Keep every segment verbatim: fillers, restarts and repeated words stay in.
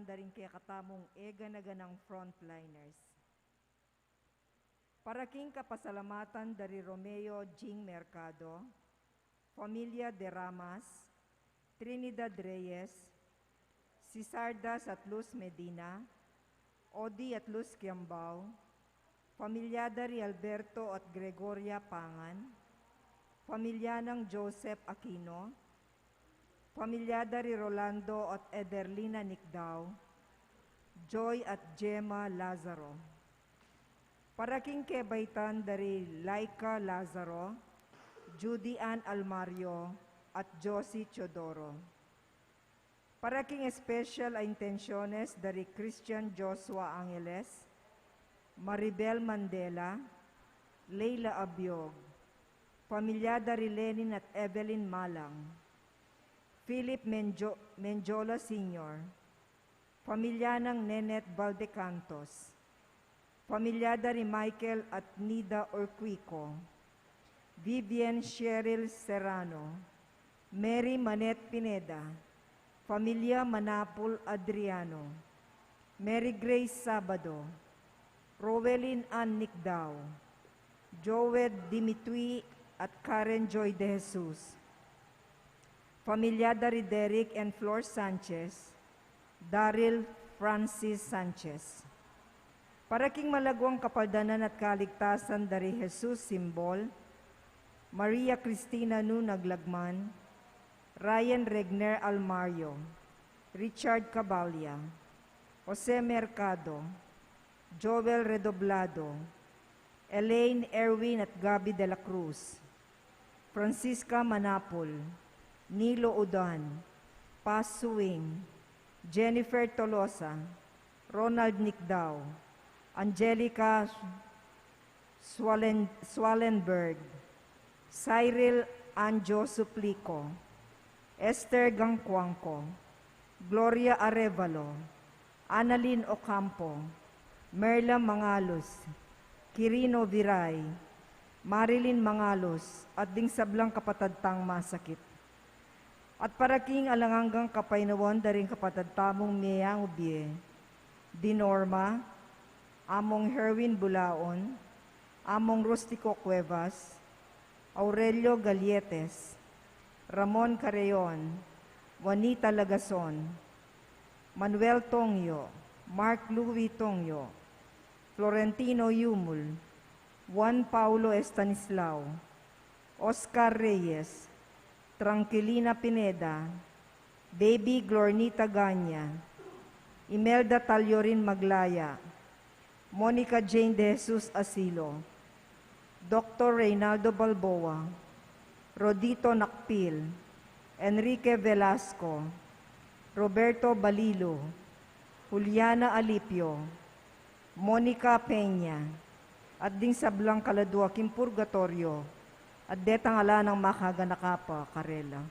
daring kekatamung eganaganang frontliners. Para king kapasalamatan dari Romeo Jing Mercado, Familia De Ramas, Trinidad Reyes, Cisardas at Luz Medina, Odi at Luz Kiambao, familia da ri Alberto at Gregoria Pangan, familia nang Joseph Aquino, familia da ri Rolando at Ederlina Nicdao, Joy at Gemma Lazaro. Para king kebaitan da ri Laika Lazaro, Judy Ann Almario, at Josie Teodoro. Para king especial a intenciones da ri Christian Joshua Angeles, Maribel Mandela, Leila Abiog, familia da ri Lenin at Evelyn Malang, Philip Menjo-, Menjola Senior, familia nang Nenet Valdecantos, familia da ri Michael at Nida Urquico, Vivian Cheryl Serrano, Mary Manette Pineda, familia Manapul Adriano, Mary Grace Sabado, Rowelyn Ann Nicdao, Joed Dimitui at Karen Joy De Jesus, familia da ri Derek and Flor Sanchez, Daryl Francis Sanchez. Para king malaguang kapaldanan at kaligtasan da ri Jesus Simbol, Maria Cristina Nu Naglagman, Ryan Regner Almario, Richard Cabalia, Jose Mercado, Joel Redoblado, Elaine Erwin at Gabby de la Cruz, Francisca Manapul, Nilo Udan, Paz Suing, Jennifer Tolosa, Ronald Nicdao, Angelica Swallen-, Swallenberg, Cyril Anjo Suplico, Esther Gangcuangco, Gloria Arevalo, Annalyn Ocampo, Merla Mangalus, Quirino Viray, Marilyn Mangalus, at ding sablang kapatad tang masakit. At para king alang anggang kapaynawan da ring kapatad tamung mie yang ubie, di Norma, Among Herwin Bulaon, Among Rustico Cuevas, Aurelio Galietes, Ramon Carreon, Juanita Lagason, Manuel Tongyo, Mark Louis Tongyo, Florentino Yumul, Juan Paulo Estanislao, Oscar Reyes, Tranquilina Pineda, Baby Glornita Ganya, Imelda Taliorin Maglaya, Monica Jane De Jesus Asilo, Doktor Reynaldo Balboa, Rodito Nakpil, Enrique Velasco, Roberto Balilo, Juliana Alipio, Monica Peña, at ding sablang kaladua king purgatoryo, at detang ala nang makaganaka pa karela.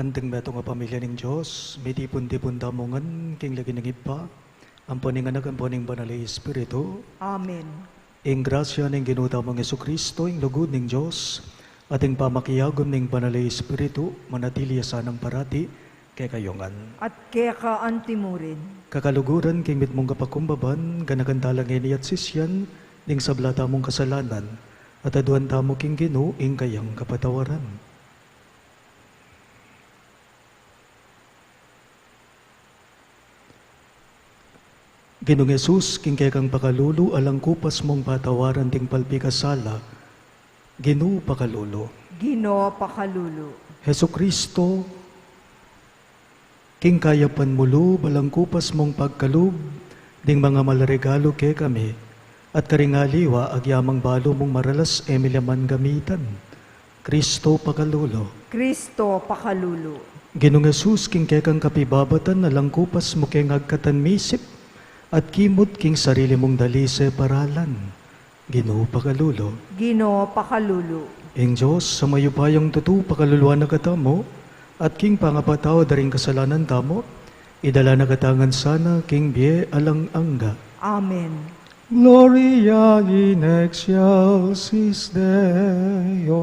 Anting metung a pamilya ning Dios, mitipun-tipun tamu ngan king lagyu ning Ibpa, ampo ning Anak, ampo ning Banal a Espiritu. Amen. Ing grasya ning Ginu tamung Jesucristo, ing lugud ning Dios, at ing pamakiagum ning Banal a Espiritu, manatili ya sanang parati kekayu ngan. At keka antimurin. Kakaluguran, king mitmung kapakumbaban, ganakan tala ngeni at sisian ning sabla tamung kasalanan, at aduan tamu king Ginu ing kayang kapatawaran. Ginung Jesus, king kekang pakalulu, alang kupas mung patawaran ding palpi kasala, Ginu pakalulu. Ginu pakalulu. Jesucristo, king kayapan mu lub, alang kupas mung pagkalub ding mangamal a regalu kekami, at karing aliwa agyamang balu mung maralas e mi la man gamitan. Cristo pakalulu. Cristo pakalulu. Ginung Jesus, king kekang kapibabatan alang kupas mu keng agkatan misip at kimut king sarili mung dalise paralan, Ginu pakalulu. Ginu pakalulu. Ing Dios a mayupayang tutu pakaluluan na katamu, at king pangapatawad da ring kasalanan tamu, idala na katamu ngan sana king bie alang angga. Amen. Gloria in excelsis Deo.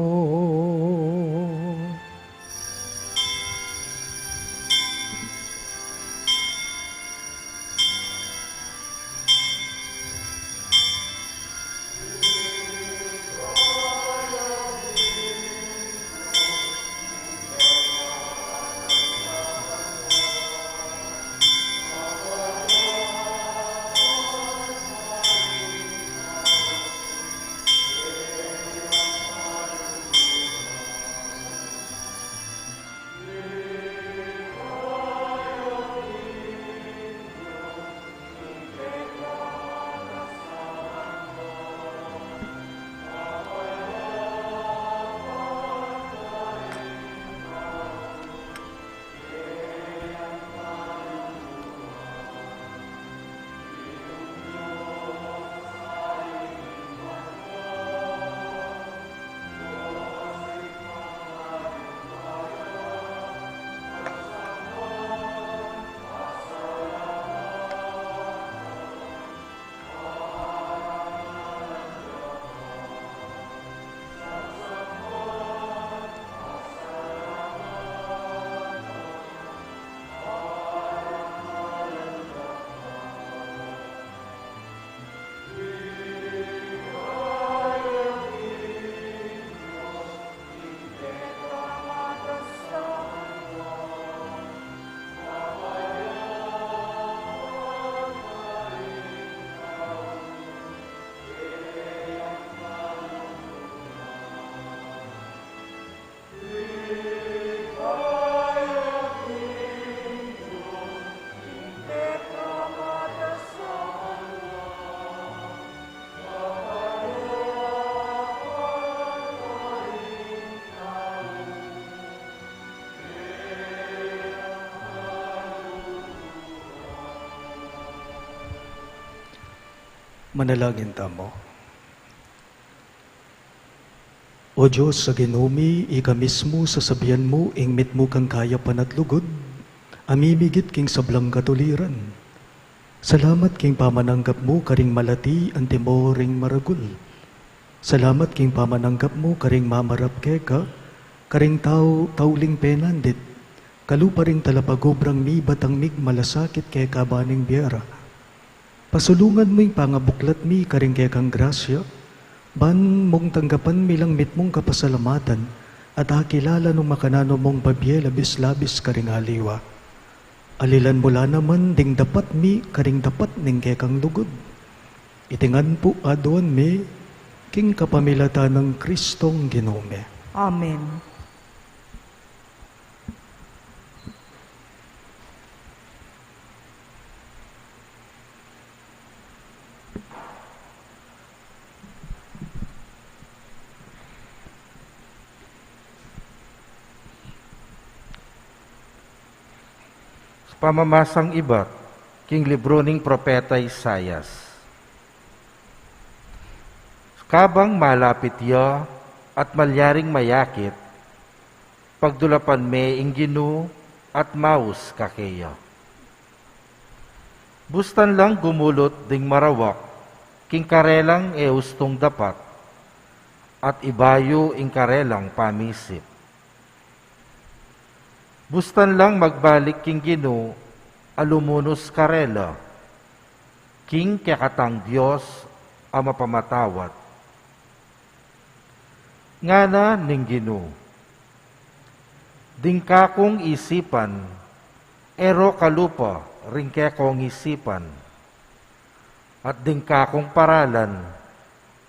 Manalangin tamu. O Dios a Ginu mi, ika mismu sasabian mu ing mitmu kang kayapan at lugud a mimigit king sablang katuliran. Salamat king pamananggap mu karing malati antimo ring maragul. Salamat king pamananggap mu karing mamarap keka, karing tau tauling penandit, kalupa ring talapagobrang mibatang migmalasakit keka ba ning bie ra. Pasulungan mu ing pangabuklat mi karing kekang grasya, ban mung tanggapan mi lang mitmung kapasalamatan, at akilala nung makananu mung pabie labis-labis karing aliwa. Alilan mu la naman ding dapat mi karing dapat ning kekang lugud. Iti ngan pu aduan mi king kapamilatan nang Kristong Ginu mi. Amen. Pamamasang ibat king libru ning propeta Isaias. Kabang malapit ya at malyaring mayakit, Pagdulapan me ing Ginu at maus ka keya. Bustan lang gumulut ding marawak king karelang e ustung dapat, at ibayu ing karelang pamisip. Bustan lang magbalik king Ginu a lumunus karela, king kekatang Dios a mapamatawad. Ngana ning Ginu, ding kakung isipan e ro kalupa ring kekong isipan, at ding kakung paralan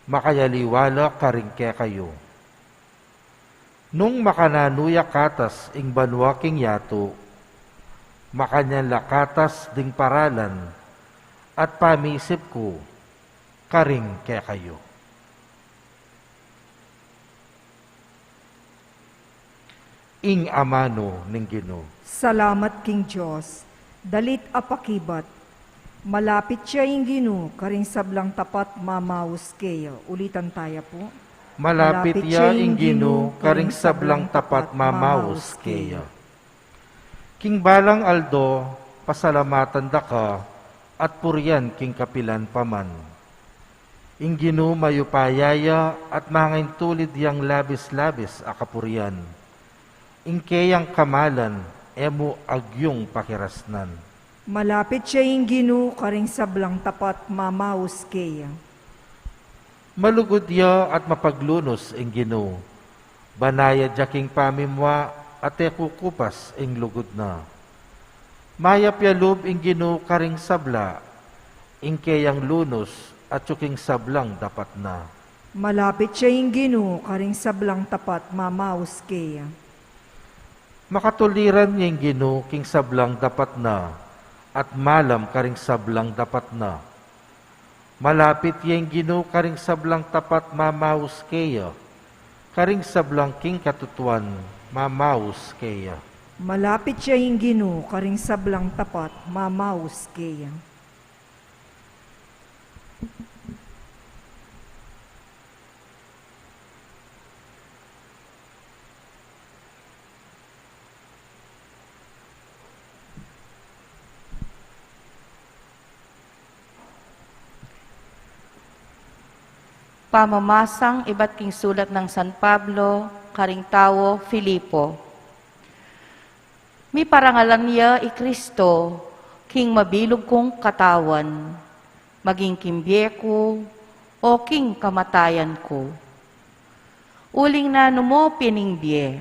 makayaliwa la karing kekayu. Nung makananu ya katas ing banua king yatu, makanyan la katas ding paralan at pamisip ku karing kekayu. Ing amanu ning Ginu. Salamat king Dios. Dalit a pakibat. Malapit ya ing Ginu karing sablang tapat mamaus keya. Ulitan taya pu. Malapit ya ing Ginu karing sablang tapat mamaus keya. King balang aldo, pasalamatan da ka at purian king kapilan pa man. Ing Ginu mayupaya ya at mangaintulid yang labis-labis a kapurian. Ing keyang kamalan e mu agyung pakirasnan. Malapit ya ing Ginu karing sablang tapat mamaus keya. Malugud ya at mapaglunus ing Ginu. Banayad ya king pamimua at e kukupas ing lugud na. Mayap ya lub ing Ginu karing sabla, ing keyang lunus atyu king sablang dapat na. Malapit ya ing Ginu karing sablang tapat mamaus keya. Makatuliran ya ing Ginu king sablang dapat na, at malam karing sablang dapat na. Malapit ya ing Ginu karing sablang tapat mamaus keya, karing sablang king katutuan mamaus keya. Malapit ya ing Ginu karing sablang tapat mamaus keya. Pamamasang ibat king sulat nang San Pablo karing tau Filipo. Miparangalan ya i Kristo king mabilug kung katawan, maging king bie ku o king kamatayan ku. Uling nanu mu pin ing bie?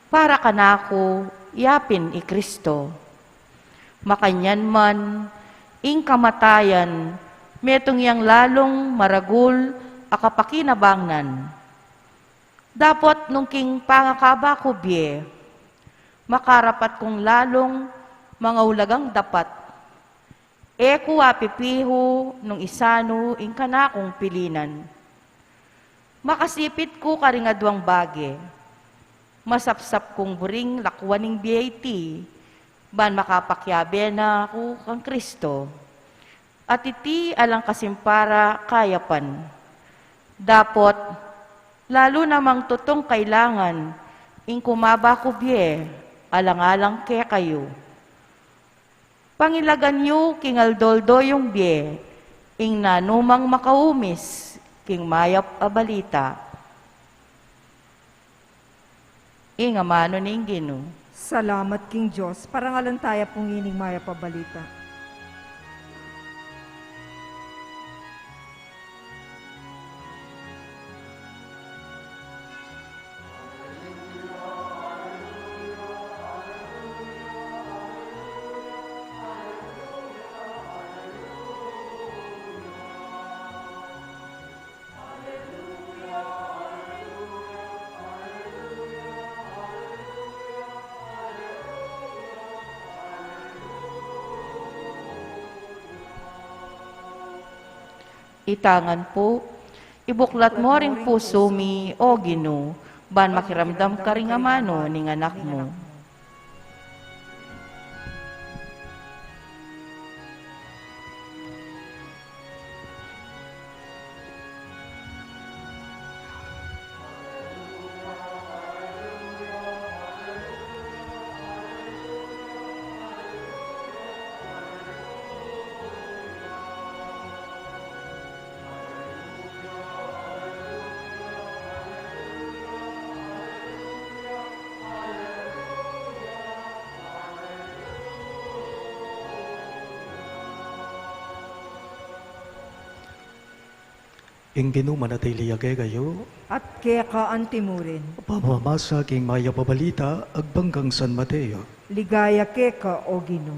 Para kanaku, ya pin i Kristo. Makanyan man, ing kamatayan metung yang lalung maragul a kapakinabangnan. Dapot nung king pangakaba ku bie, makarapat kung lalung mangaulagang dapat. E ku apipihu nung isanu ing kanakung pilinan. Makasipit ku karing aduang bage. Masapsap kung buring lakuan ing bie iti, ban makapakiabe na ku kang Kristo. At iti alang kasimpara kayapan. Dapot, lalu namang tutung kailangan ing kumaba ku bie, alang-alang kekayu. Pangilagan yu king aldo-aldo yung bie ing nanumang makaumis king mayap a balita. Ing amanu ning Ginu. Salamat king Dios. Parangalan taya pu ing mayap a balita. Itangan pu, ibuklat mo ring pusu mi, O Ginu, ban makiramdam karing amanu ning anak mu. Ing Ginu manatili ya kekayu. At keka antimurin. Pamamasa king mayap a balita agpang kang San Mateo. Ligaya keka, O Ginu.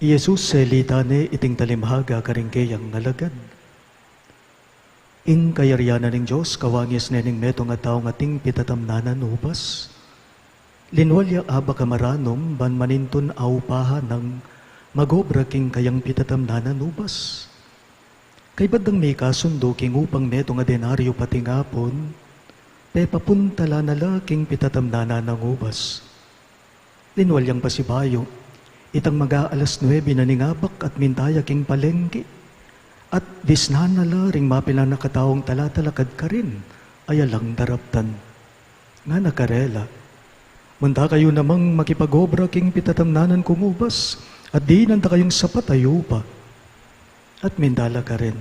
I Jesus selita ne iting talinghaga karing keyang alagad. Ing kayarian na ning Dios kawangis ne ning metung a taung ating pitatamnan nang ubas. Linwal ya abak a maranum ban manintun a upahan nang mag-obra king kayang pitatamnan nang ubas. Kaybat dang mikasundu king upang metung a denaryo patingapun, pepapuntalan na la king pitatamnan nang ubas. Linwal yang pasibayu, itang mag-aalas nuebe na ning abak at minta ya king palengke. At disnan na la ring mapilan a kataung talatalakad karin, a alang daraptan. Ngana karela, "Munta kayu namang makipag-obra king pitatamnan kung ubas, at dinan da kayung sapat a upa." At minta la karin.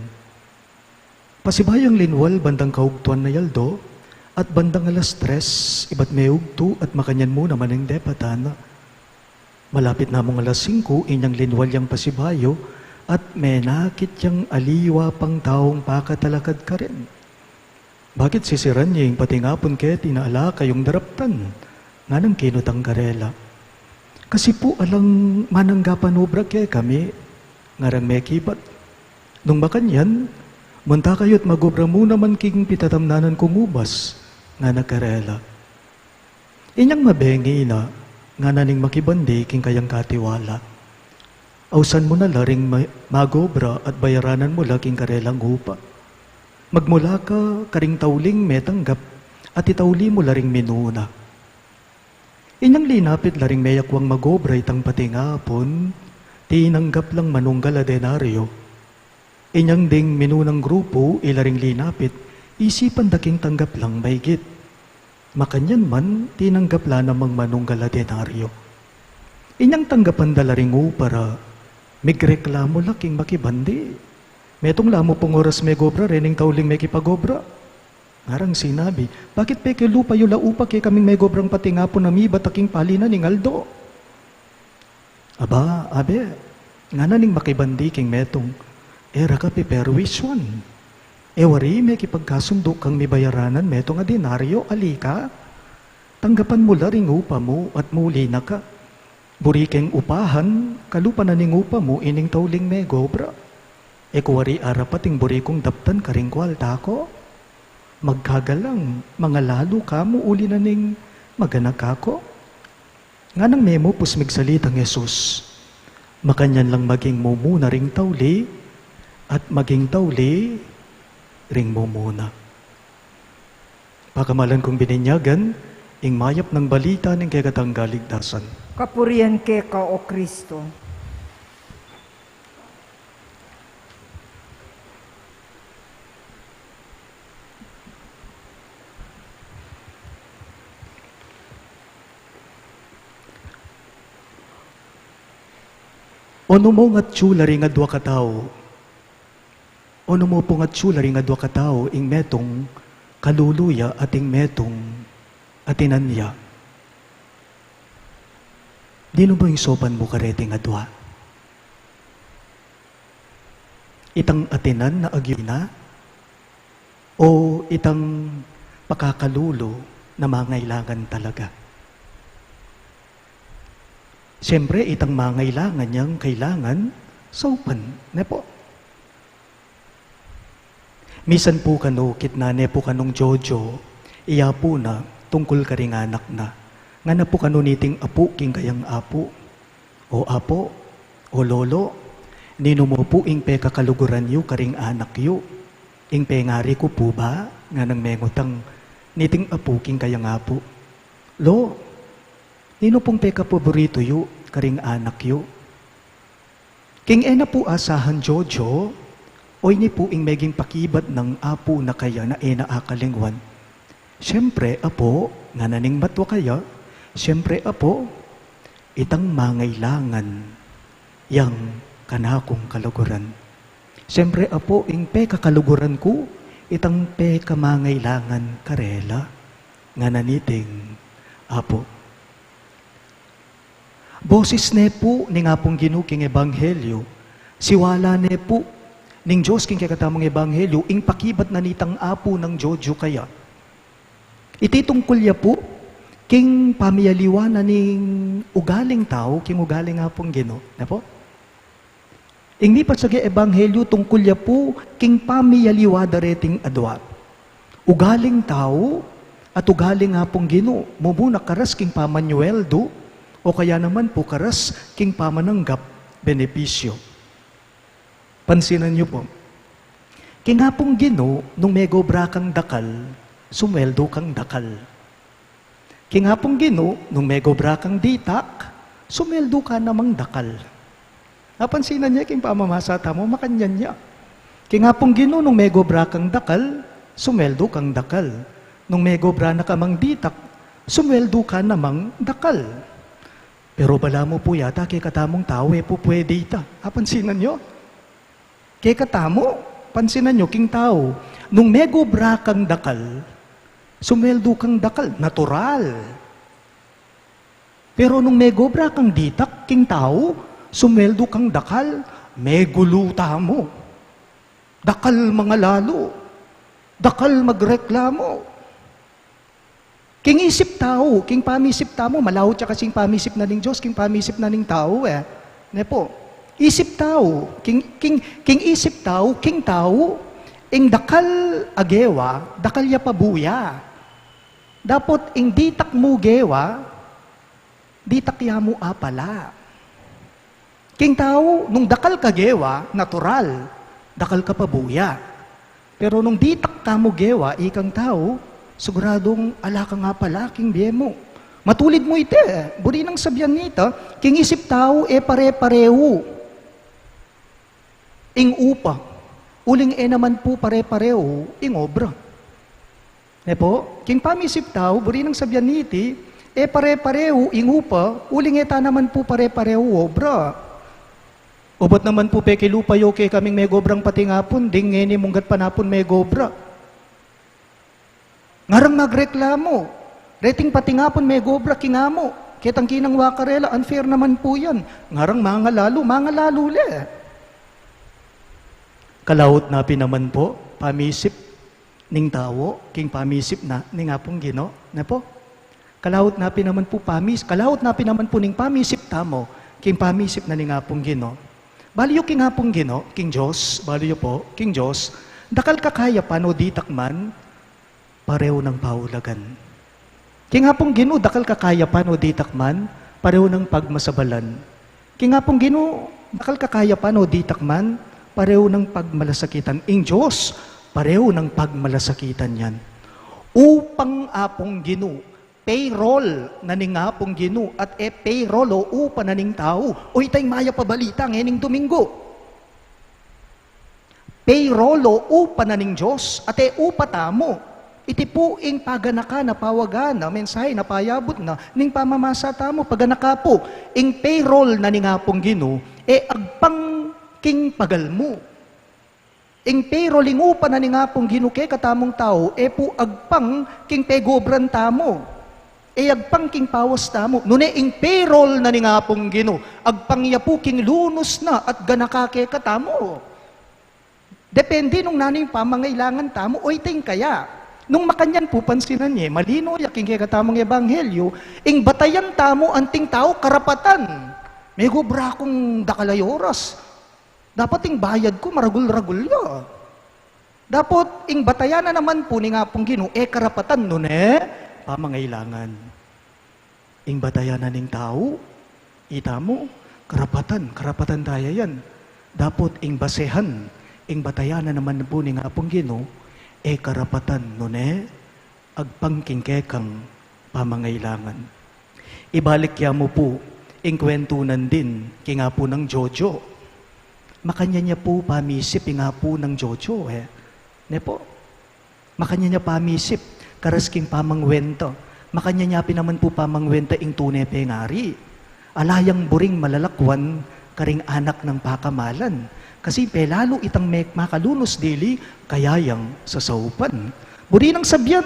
Pasibayu yang linwal bandang kaugtuan na aldo, at bandang alas tres, ibat meugtu at makanyan mu naman ing depatan na. Malapit na mung alas singku, inyang linwal yang pasibayu, at menakit yang aliwa pang taung pakatalakad karin. "Bakit sisiran ye ing patingapun keti na ala kayung daraptan?" nganang kinutang karela. "Kasi pu alang mananggapan obra kekami," ngarang mekibat. "Nung makanyan, munta kayu at mag-obra mu naman king pitatamnan kung ubas," ngana karela. Inyang mabengi na, ngana ning makibandi king kayang katiwala, "Ausan mu na la ring ma-, mag-obra at bayaranan mu la king karelang upa. Magmula ka karing tauling metanggap at itauli mu la ring minuna." Inyang linapit la ring meyakwang mag-obra itang patingapun, tinanggap lang manunggal a denaryo. Inyang ding minunang grupu, ila ring linapit, isipan da king tanggap lang maigit. Makanyan man, tinanggap la namang manunggal a denaryo. Inyang tanggapan da la ring upa ra, migreklamu la king makibandi. "Metung la mu pung oras megobra rening tauling mekipagobra," ngarang sinabi. "Bakit pekilupa yu la upa kekaming megobrang patingapun a mibat a king pali na ning aldo?" "Aba, abe," ngana ning makibandi king metung, "e ra ka peperwiswan. E wari mekipagkasundu kang mibayaranan metung a denaryo, ali ka. Tanggapan mu la ring upa mu at muli na ka. Buri keng upahan, kalupa na ning upa mu ining tauling megobra. E ku wari arapat ing buri kung daptan karing kualta ku. Magkagalang, mangalalu ka mu uli na ning maganaka ku." Nganang memupus migsalitang Jesus, "Makanyan lang maging mumuna ring tauli, at maging tauli ring mumuna." Pakamalan kung bininyagan, ing mayap nang balita ning kekatang kaligtasan. Kapurian keka, O Kristo. Onu mu ngan atsu la ring adua katau? Onu mu pung atsu la ring adua katau ing metung kalulu ya at ing metung atinan ya? Ninu mu ing saupan mu kareting adua? Itang atinan na agyu na, o itang pakakalulu na mangailangan talaga? Siyempre, itang mangailangan yang kailangan saupan, ne pu? Misan pu kanu, kitnan ne pu kanung Jojo, i apu na, tungkul karing anak na. Ngana pu kanu niting apu king kayang apu, "O apu, o lolo, ninu mu pu ing pekakaluguran yu karing anak yu?" "Ing pengari ku pu ba?" nganang mengutang niting apu king kayang apu. "Lo, ninu pung pekapaboritu yu karing anak yu?" King e na pu asahan Jojo, o ini pu ing meging pakibat nang apu na kaya na e na akalingwan. "Siyempre, apu," ngana ning matua kaya, "siyempre, apu, itang mangailangan yang kanakung kaluguran. Siyempre, apu, ing pekakaluguran ku, itang pekamangailangan karela," ngana niting apu. Boses ne pu ning Apung Ginu king Ebanghelyo, Siwala ne pu ning Dios king kekatamung ebanghelyu, ing pakibat na nitang Apu nang Jojo kaya. Iti tungkul ya pu king pamiyaliwa na ning ugaling tau king ugaling Apung Ginu. Ne pu? Ing mipasagang ebanghelyu tungkul ya pu king pamiyaliwa da reting adua. Ugaling tau at ugaling Apung Ginu, mumuna karas king pamanyueldu, o kaya naman pu karas king pamananggap benepisyu. Pansinan yu pu. King Apung Ginu, nung megobra kang dakal, sumweldu kang dakal. King Apung Ginu, nung megobra kang ditak, sumweldu ka namang dakal. Napansinan ye king pamamasa tamu, makanyan ya. King Apung Ginu, nung megobra kang dakal, sumweldu kang dakal. Nung megobra na ka mang ditak, sumweldu ka namang dakal. Pero balamu pu yata kekatamung tau, e pu pwede ita. Napansinan yu? Kekatamu, pansinan yu, king tau, nung megobra kang dakal, sumweldu kang dakal, natural. Pero nung megobra kang ditak, king tau, sumweldu kang dakal, megulu tamu. Dakal mangalalu. Dakal magreklamu. King isip tau, king pamisip tamu, malaut ya kasing pamisip na ning Dios king pamisip na ning tau, e. Ne pu? Isip tau, king, king, king isip tau, king tau, ing dakal a gewa, dakal ya pabuya. Dapot ing ditak mu gewa, ditak ya mu apala. King tau, nung dakal ka gewa, natural, dakal ka pabuya. Pero nung ditak ka mu gewa, ikang tau, siguradung ala kang apala king bie mu. Matulid mu iti, buri nang sabian nita, king isip tau, e pare-parehu ing upa, uling e naman pu pare-parehu ing obra. Ne pu? King pamisip tau, buri nang sabian niti, e pare-parehu ing upa, uling e ta naman pu pare-parehu obra. Obat naman pu pekilupa yu kekaming megobrang patingapun, ding ngeni munggat panapun megobra. Ngarang magreklamu, reting patingapun megobra king amu, ketang kinang wa karela, unfair naman pu yan. Ngarang mangalalu, mangalalu le. Kalaut na pin naman pu pamisip ning tau king pamisip na ning Apung Ginu, ne pu? Kalaut na pin naman pu pamis-, kalaut na pin naman pu ning pamisip tamu king pamisip na ning Apung Ginu. Balu yu king Apung Ginu, king Dios, balu yu pu, king Dios, dakal ka kayapan o ditak man, parehu nang paulagan. King Apung Ginu, dakal ka kayapan o ditak man, parehu nang pagmasabalan. King Apung Ginu, dakal ka kayapan o ditak man, parehu nang pagmalasakitan. Ing Dios, parehu nang pagmalasakitan yan. Upang Apung Ginu, payroll na ning Apung Ginu, at e payroll o upa na ning tau. O ita ing mayap a balita ngening Domingo. Payroll o upa na ning Dios, at e upa tamu. Iti pu ing paganakan a pawagan na, mensahe na payabut na, ning pamamasa tamu, paganaka pu, ing payroll na ning Apung Ginu, e agpang king pagal mu. Ing payroll, ing upa na ning Apung Ginu kekatamung tau, e pu agpang king pegobran tamu. E agpang king pawas tamu. Nune ing payroll na ning Apung Ginu, agpang ya pu king lunus na at ganaka kekatamu. Depende nung nanu ing pamangailangan tamu, o ita ing kaya. Nung makanyan pu pansinan ye, malino ya king kekatamung ebanghelyu, ing batayan tamu anting tau karapatan. Megobra kung dakal a oras. Dapat ing bayad ku maragul-ragul ya. Dapot ing batayan na naman pu ning Apung Ginu, e karapatan, nune pamangailangan. Ing batayan na ning tau, ita mu, karapatan, karapatan da ya yan. Dapot ing basehan, ing batayan na naman pu ning Apung Ginu, e karapatan, nune agpang king kekang pamangailangan. Ibalik ya mu pu ing kwentu nandin king apu nang Jojo. Makanyan ya pu pamisip ing apu nang Jojo, e. Ne pu? Makanyan ya pamisip, karas king pamangwenta. Makanyan ya pin naman pu pamangwenta ing tune pengari. Ala yang buring malalakwan karing anak nang pakamalan. Kasi pelalu itang me-, makalunus dili, kaya yang sasaupan. Buri nang sabian,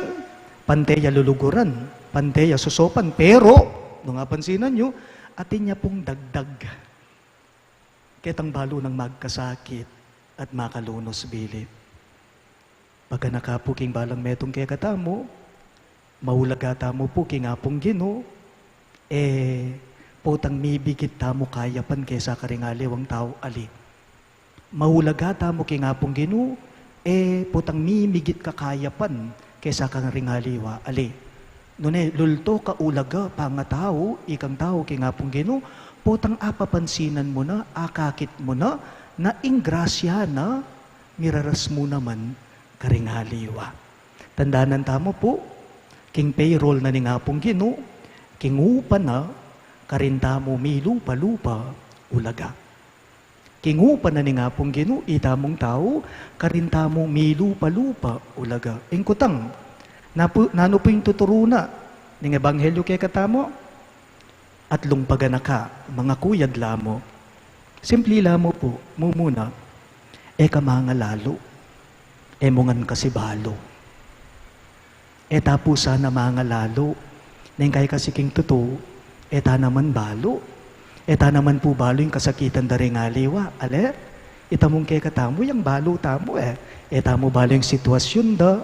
pante ya luluguran, pante ya sosopan. Pero, nung apansinan yu, atin ya pung dagdag. Ketang balu nang magkasakit at makalunus bili. Paganaka pu king balang metung kekatamu, maulaga tamu pu king Apung Ginu, e potang mibigit tamu kayapan kesa karing aliwang tau, ali. Maulaga tamu king Apung Ginu, e potang mimigit ka kayapan kesa karing aliwa, ali. Nune, lulto ka ulaga pangatau, ikang tau king Apung Ginu, potang apapansinan mu na, akakit mu na, na ing grasya na miraras mu naman karing aliwa. Tandanan tamu pu, king payroll na ning Apung Ginu, king upa na, karin tamu milupa-lupa ulaga. King upa na ning Apung Ginu, itamung tau, karin tamu milupa-lupa ulaga. Ing kutang, napu, nanu pu ing tuturu na ning Ebanghelyu kekatamu? Atlung paganaka, mangakuyad la mu. Simpli la mu pu, mumuna, e ka mangalalu, e mu ngan kasi balu. E ta pu sana mangalalu, neng kay kasi king tutu, e ta naman balu. E ta naman pu balu ing kasakitan da ring aliwa, ale? Itamung kekatamu, yang balu tamu, e. E tamu balu ing sitwasyun da,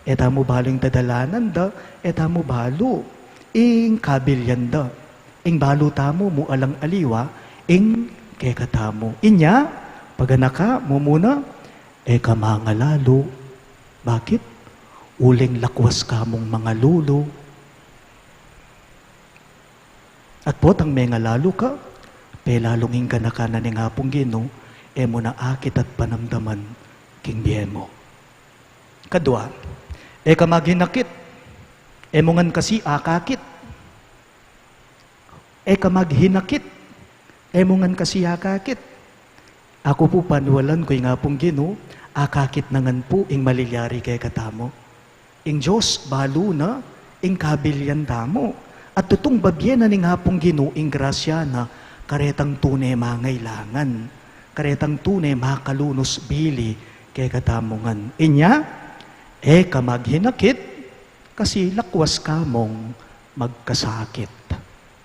e tamu balu ing dadalanan da, e tamu balu ing kabilyan da. Ing balu tamu mu alang aliwa, ing kekatamu. Inya, paganaka, mumuna, e ka mangalalu. Bakit? Uling lakwas ka mung mangalulu. At potang mengalalu ka, pelalung ing ganaka na ning Apung Ginu, e mu na akit at panamdaman king bie mu. Kadua, e ka maghinakit, e mu ngan kasi akakit. E ka maghinakit, e mu ngan kasi akakit. Aku pu paniwalan ku ing Apung Ginu, akakit na ngan pu ing malilyari kekatamu. Ing Dios, balu na ing kabilyan tamu. At tutung babie na ning Apung Ginu ing grasya na karetang tune mangailangan, karetang tune makalunus bili kekatamu ngan. Inya, e ka maghinakit, kasi lakwas ka mung magkasakit.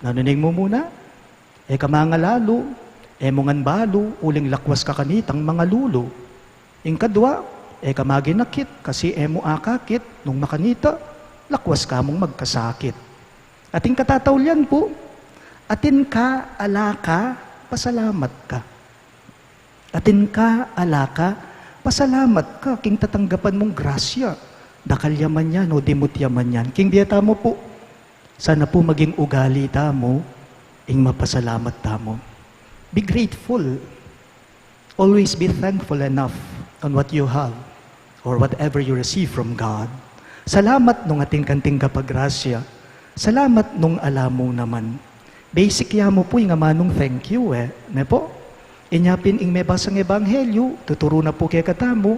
Nanu ning mumuna? E ka mangalalu, e mu ngan balu, uling lakwas ka kanitang mangalulu. Ing kadua, e ka maghinakit, kasi e mu akakit, nung makanita, lakwas ka mung magkasakit. At ing katataulian pu, atin ka, ala ka, pasalamat ka. Atin ka, ala ka, pasalamat ka king tatanggapan mung grasya. Dakal ya man yan o dimut ya man yan. King bie tamu pu, sana pu maging ugali tamu ing mapasalamat tamu. Be grateful. Always be thankful enough on what you have or whatever you receive from God. Salamat nung atin kang tinggapagrasya. Salamat nung ala mu naman. Basic ya mu pu ing amanung thank you, e. Ne pu? Inya pin ing mebasang ebanghelyu, tuturu na pu kekatamu,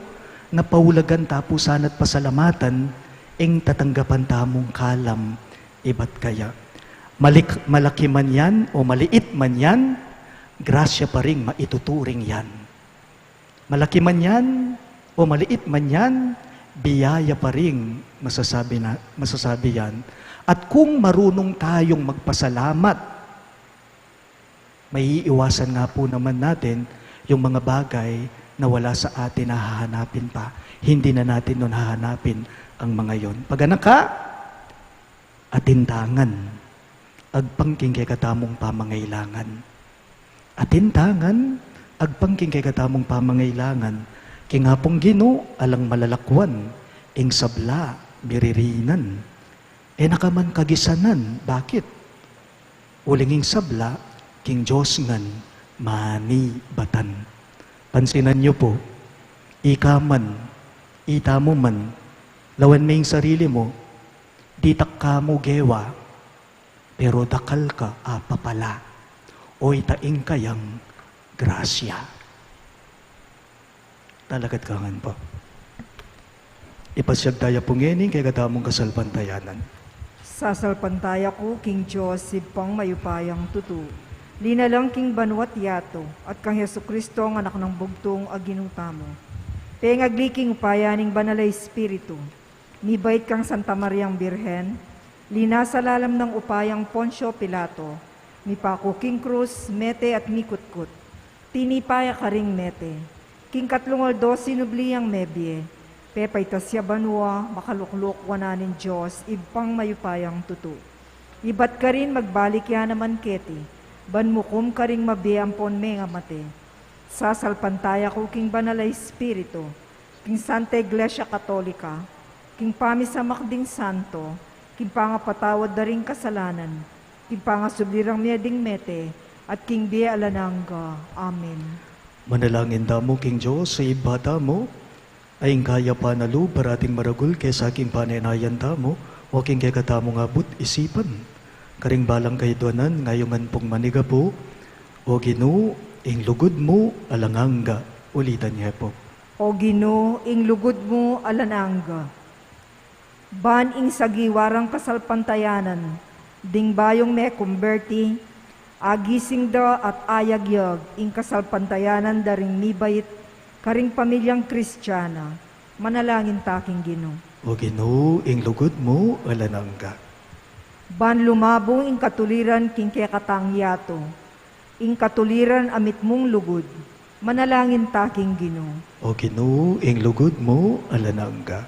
na paulagan ta pu sana't pasalamatan ing tatanggapan tamung kalam ibat kaya. Malik-, malaki man yan o maliit man yan, grasya pa ring maituturing yan. Malaki man yan o maliit man yan, biyaya pa ring masasabi na, masasabi yan. At kung marunong tayong magpasalamat, maiiwasan nga pu naman natin yung mga bagay na wala sa atin na hahanapin pa. Hindi na natin nun hahanapin ang mga yon. Paganaka, atin ta ngan agpang king kekatamung pamangailangan. Atin ta ngan agpang king kekatamung pamangailangan. King Apung Ginu, alang malalakuan ing sabla, miririnan. E na ka man kagisanan. Bakit? Uling ing sabla, king Dios ngan manibatan. Pansinan yu pu, ika man, itamu man, lawen me ing sarili mu, ditak ka mu gewa, pero dakal ka apapala. O ita ing kayang grasya. Talakad ka ngan pu. Ipasyag taya pu ngeni ing kekatamung kasalpantayanan. Sasalpantaya ku king Dios, Ibpang mayupayang tutu, linalang king banua't yatu, at kang Jesucristo, ang Anak nang bugtung a Ginu tamu. Pengagli king upaya ning Banal a Espiritu, mibait kang Santa Mariang Birhen, linasa lalam nang upayang Poncio Pilato, mipaku king krus, mete at mikutkut. Tinipa ya karing mete. King katlung aldo sinubli yang mebie, pepaitas ya banua, makalukluk wanan ning Dios, Ibpang mayupayang tutu. Ibat karin magbalik ya naman keti, ban mukum karing mabie ampon mengamate. Sasalpantaya ku king Banal a Espiritu, king Santa Iglesia Katolika, king pamisamak ding santo, king pangapatawad da ring kasalanan, king pangasubli rang mie ding mete, at king bie alang angga. Amen. Manalangin tamu king Dios, a Ibpa tamu, a ing kayapan a lub parating maragul kesa king panenayan tamu, o king kekatamung abut isipan, karing balang kayadwanan, ngayun ngan pung manigapu. O Ginu, ing lugud mu alang angga. Ulitan ye pu. O Ginu, ing lugud mu alang angga. Ban ing sagiwa rang kasalpantayanan ding bayung mekumberti, agising da at ayagyag ing kasalpantayanan da ring mibait karing pamilyang Kristiana. Manalangin ta king Ginu. O Ginu, ing lugud mu alang angga. Ban lumabu ing katuliran king kekatang yatu, ing katuliran a mitmung lugud. Manalangin ta king Ginu. O Ginu, ing lugud mu alang angga.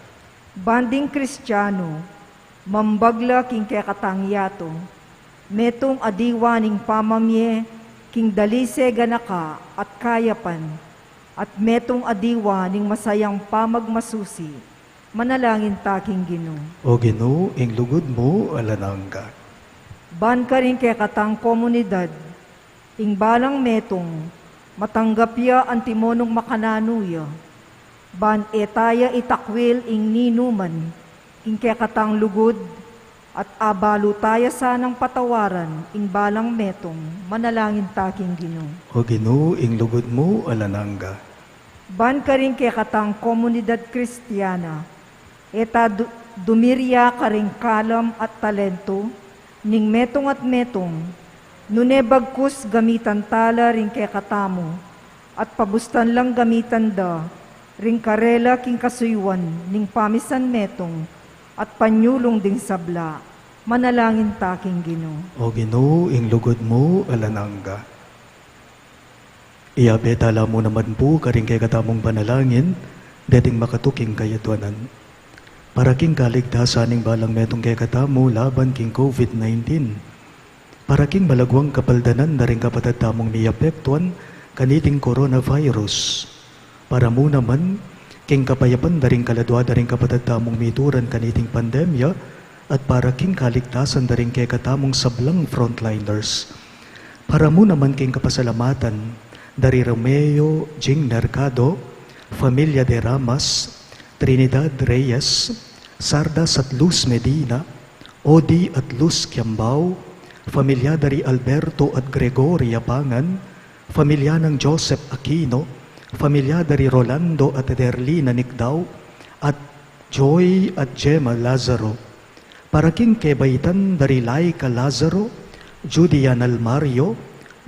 Ban ding Kristianu, mambagla king kekatang yatu, metung a diwa ning pamamie king dalise, ganaka at kayapan, at metung a diwa ning masayang pamagmasusi. Manalangin ta king Ginu. O Ginu, ing lugud mu alang angga. Ban karing kekatang komunidad, ing balang metung, matanggap ya antimonung makananu ya. Ban e taya itakwil ing ninuman king kekatang lugud, at abalu taya sanang patawaran ing balang metung. Manalangin ta king Ginu. O Ginu, ing lugud mu alang angga. Ban karing kekatang komunidad Kristiana, e ta du-, dumirya karing kalam at talentu ning metung at metung, nune bagkus gamitan tala ring kekatamu, at pabustan lang gamitan da ring karela king kasuyuan ning pamisan metung at panyulung ding sabla. Manalangin ta king Ginu. O Ginu, ing lugud mu alang angga. Iyabe tala mu naman pu karing kekatamung panalangin deting makatuking kayadwanan, para king kaligtasan ning balang metung kekatamu laban king COVID nineteen, para king malagwang kapaldanan da ring kapatad tamung miapektuan kaniting coronavirus, para mu naman king kapayapan da ring kaladua da ring kapatad tamung mituran kaniting pandemya, at para king kaligtasan da ring kekatamung sablang frontliners. Para mu naman king kapasalamatan da ri Romeo Jing Mercado, Familia de Ramas, Trinidad Reyes, Sardas at Luz Medina, Odi at Luz Kiambao, familia da ri Alberto at Gregoria Pangan, familia nang Joseph Aquino, familia da ri Rolando at Derlina Nicdao, at Joy at Gemma Lazaro. Para king kebaitan da ri Laika Lazaro, Judy Ann Almario,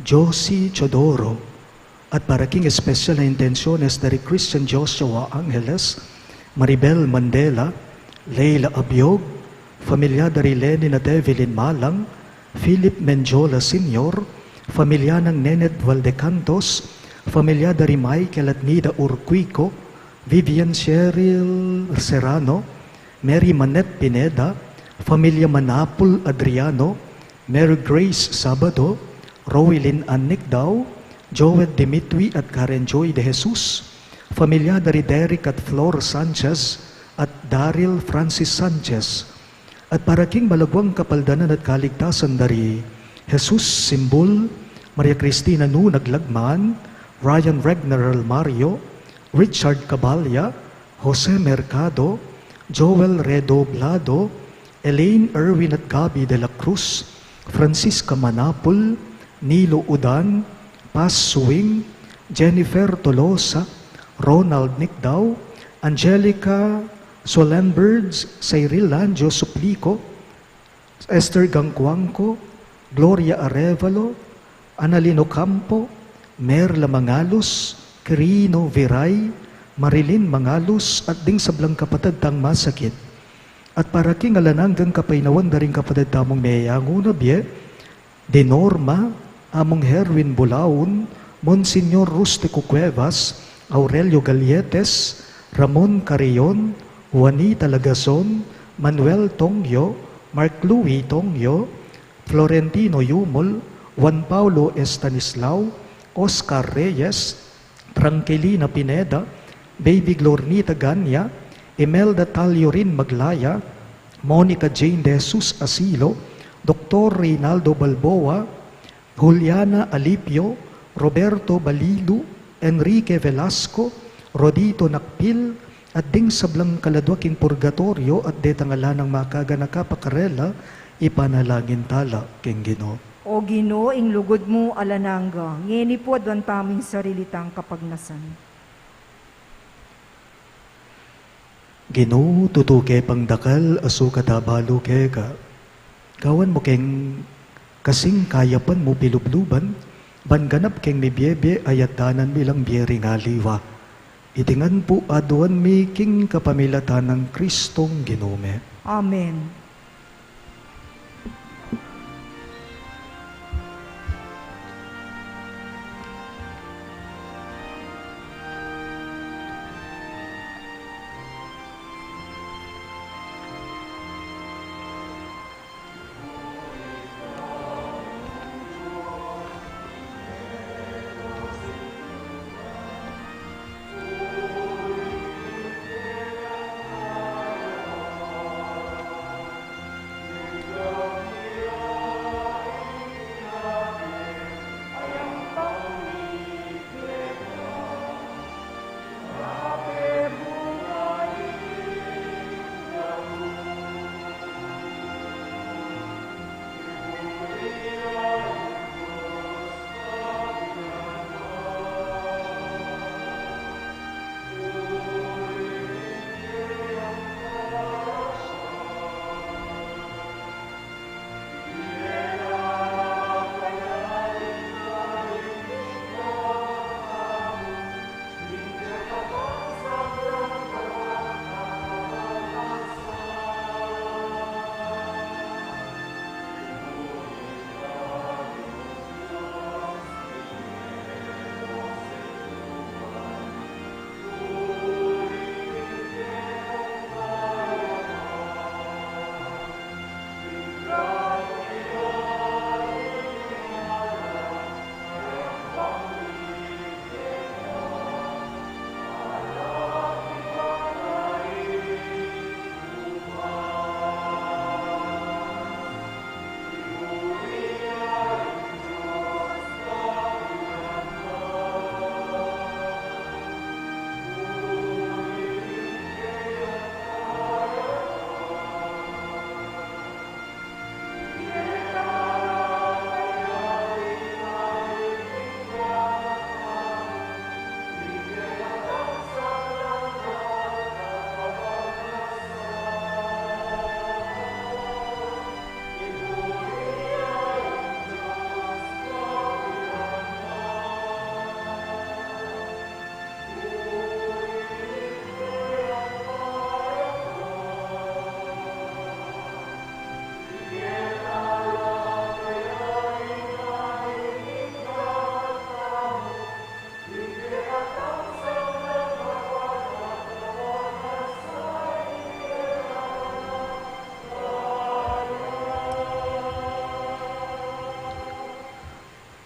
Josie Chodoro. At para king espesyal a intensiones da ri Christian Joshua Angeles, Maribel Mandela, Leila Abiog, familia da ri Lenin at Evelyn Malang, Philip Mendiola Senior, familia nang Nened Valdecantos, familia da ri Michael at Nida Urquico, Vivian Cheryl Serrano, Mary Manette Pineda, familia Manapul Adriano, Mary Grace Sabado, Rowilyn Ann Nicdao, Joel Dimitri at Karen Joy De Jesus, familia da ri Derek at Flor Sanchez at Daryl Francis Sanchez, at para king malagwang kapaldanan at kaligtasan da ri Jesus Simbul, Maria Cristina Nu Naglagman, Ryan Regner Almario, Richard Cabalya, Jose Mercado, Joel Redoblado, Elaine Erwin at Gabby de la Cruz, Francisca Manapul, Nilo Udan, Paz Suing, Jennifer Tolosa, Ronald Nicdao, Angelica Solenbergs, Cyril Lanjo Suplico, Esther Gangcuangco, Gloria Arevalo, Analino Campo, Merla Mangalus, Quirino Viray, Marilyn Mangalus, at ding sablang kapatad tang masakit. At para king alang anggang kapaynawan da ring kapatad tamung meyangu na bie, di Norma, Among Herwin Bulaun, Monsignor Rustico Cuevas, Aurelio Galletes, Ramon Carrion, Juanita Lagazon, Manuel Tongyo, Mark Louis Tongyo, Florentino Yumul, Juan Paulo Estanislao, Oscar Reyes, Tranquilina Pineda, Baby Glornita Gania, Imelda Taliorin Maglaya, Monica Jane De Jesus Asilo, Doktor Reynaldo Balboa, Juliana Alipio, Roberto Balilu, Enrique Velasco, Rodito Nakpil, at ding sablang kaladwa king purgatoryo at detang ala nang makaganaka pa karela, ipanalangin tala king Ginu. O Ginu, ing lugud mu alang angga, ngeni pu aduan tamu ing sarili tang kapagnasan. Ginu, tutu ke pang dakal a sukat a balu keka. Gawan mu keng kasing kayapan mu pilubluban, ban ganap keng mibiebie a yatdanan mi lang bie ring aliwa. Iti ngan pu aduan mi king kapamilatan nang Kristong Ginu mi. Amen.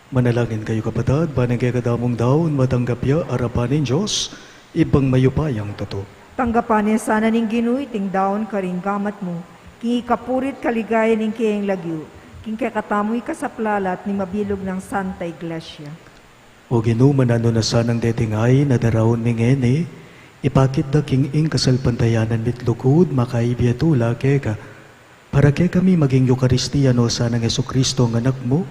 Manalangin kayu, kapatad, ban ing kekadamung daun matanggap ya arapan ning Dios, Ibpang mayupayang tutu. Tanggapan ne sana ning Ginu iting daun karing gamat mu, king ikapuri't kaligayan ning keyang lagyu, king kekatamung ikasaplalat ning mabilug nang Santa Iglesia. O Ginu, mananu na sanang deting ain a daraun mi ngeni, ipakit da king ing kasalpantayanan mi't lugud makaibie tula keka, para kekami maging Eukaristia no sanang Jesucristo a Anak mu,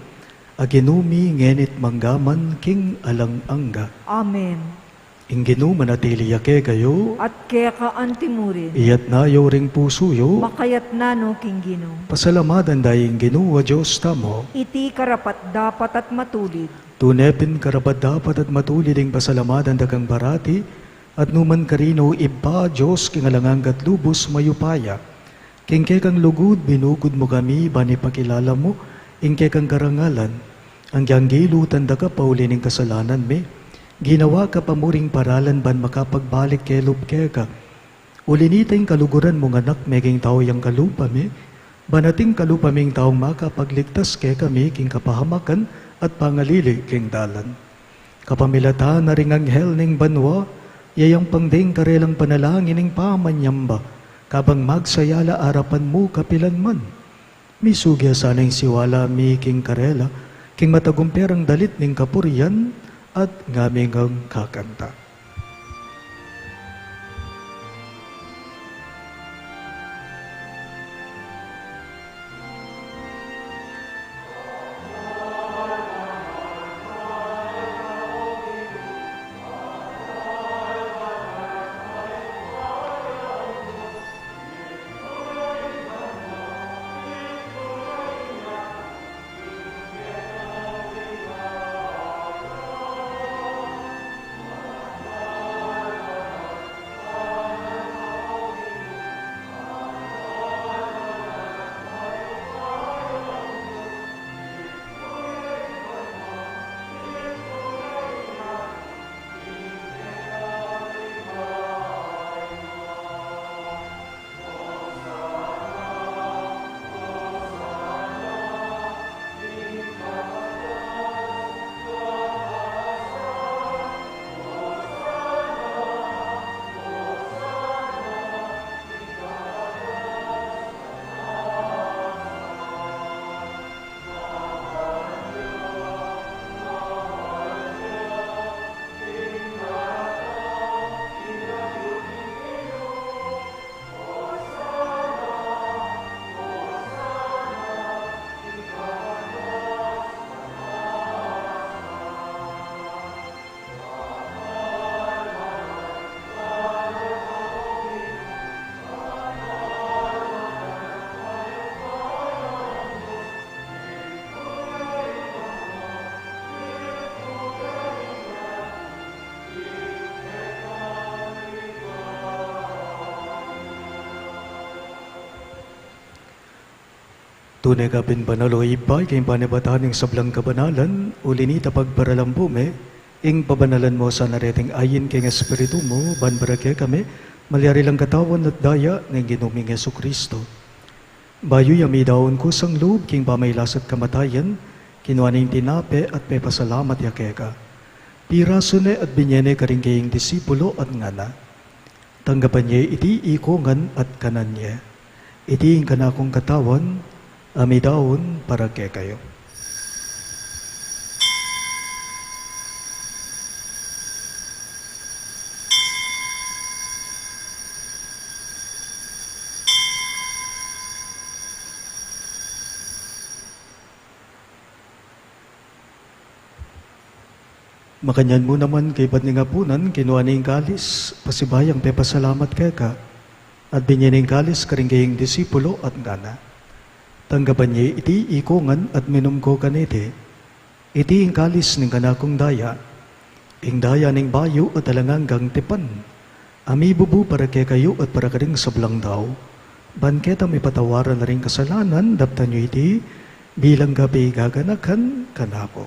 a Ginu mi ngeni't manggaman king alang angga. Amen. Ing Ginu manatili ya kekayu. At keka antimurin. Iyatna yu ring pusu yu. Makayatna no king Ginu. Pasalamatan da ing Ginu a Dios tamu. Iti karapat-dapat at matulid. Tune pin karapat-dapat at matulid ing pasalamatan da kang parati, at numan karin, O Ibpa, Dios king alang angga't lubus mayupaya. King kekang lugud, binugud mu kami, ban ipakilala mu ing kekang karangalan. Anggyang gilutan da ka pauli ning kasalanan mi, ginawa ka pa muring paralan ban makapagbalik ke lub keka. Uli nita ing kaluguran mung Anak, meging tau yang kalupa mi, ban ating kalupa ming taung makapagligtas kekami king kapahamakan at pangalili king dalan. Kapamilatan na ring anghel ning banua, yayampang ding karelang panalangin ing pamanyamba, kabang magsayala arapan mu kapilan man. Misugi sana ing siwala mi king karela, king matagumpe rang dalit ning kapurian, at ngaming kakanta. Tune ka pin banal, o Ibpa, king panibatan ning sablang kabanalan, uli nita pagparalampu me, ing pabanalan mo sana reting ayin king Espiritu mu, ban para kekami malyari lang katawan at daya ning Ginu ming Jesucristo. Bayu ya midaun kusang lub king pamailas at kamatayan, kinua ne ing tinape at pepasalamat ya keka. Pirasu ne at binye ne karing kayang disipulo at ngana: Tanggapan ye iti ikongan at kanan ye. Iti ing kanakung katawan, a midaun para kekayu. Makanyan mu naman kaybat ning apunan, kinua ne ing kalis, pasibayung pepasalamat keka, at binye ne ing kalis karing kayang disipulo at ngana: Tanggapan ye iti ikongan at minum ko kaniti. Iti ing kalis ning kanakung daya, ing daya ning bayu at alang anggang tipan, a mibubu para kekayu at para karing sablang tau, ban keta mipatawaran la ring kasalanan. Daptan yu iti bilang kapigaganaka kanaku.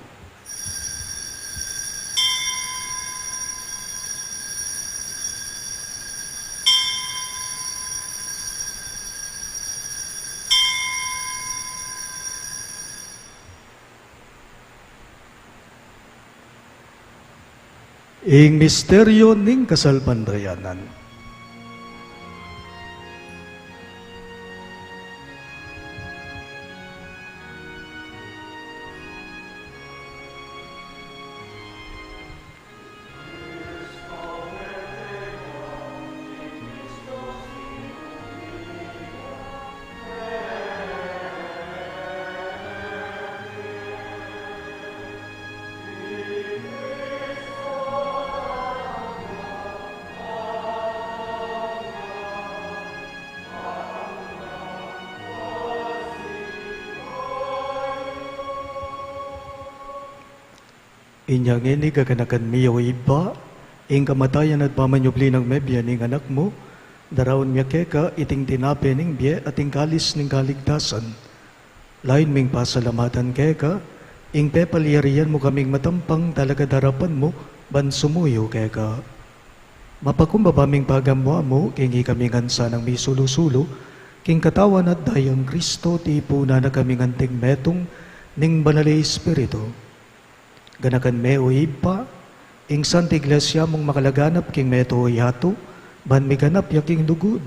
Ing misteryu ning kasalpantayanan. Inya ngeni, gaganakan mi, o Ibpa, ing kamatayan at pamanyubli nang mebie ning Anak mu, daraun mi keka iting tinape ning bie at ing kalis ning kaligtasan. Lain ming pasalamatan keka, Ing pepalyarian mu kaming matampang talakad king arapan mu, ban sumuyu keka. Mapakumbaba ming pagamu-amu, king ikami ngan sanang misulu-sulu, king katawan at dayang Kristo, tipunan na kaming anting metung, ning Banal a Espiritu. Ganakan me, o Ibpa, ing Santa Iglesia mung makalaganap king meto a yatu, ban miganap ya king lugud,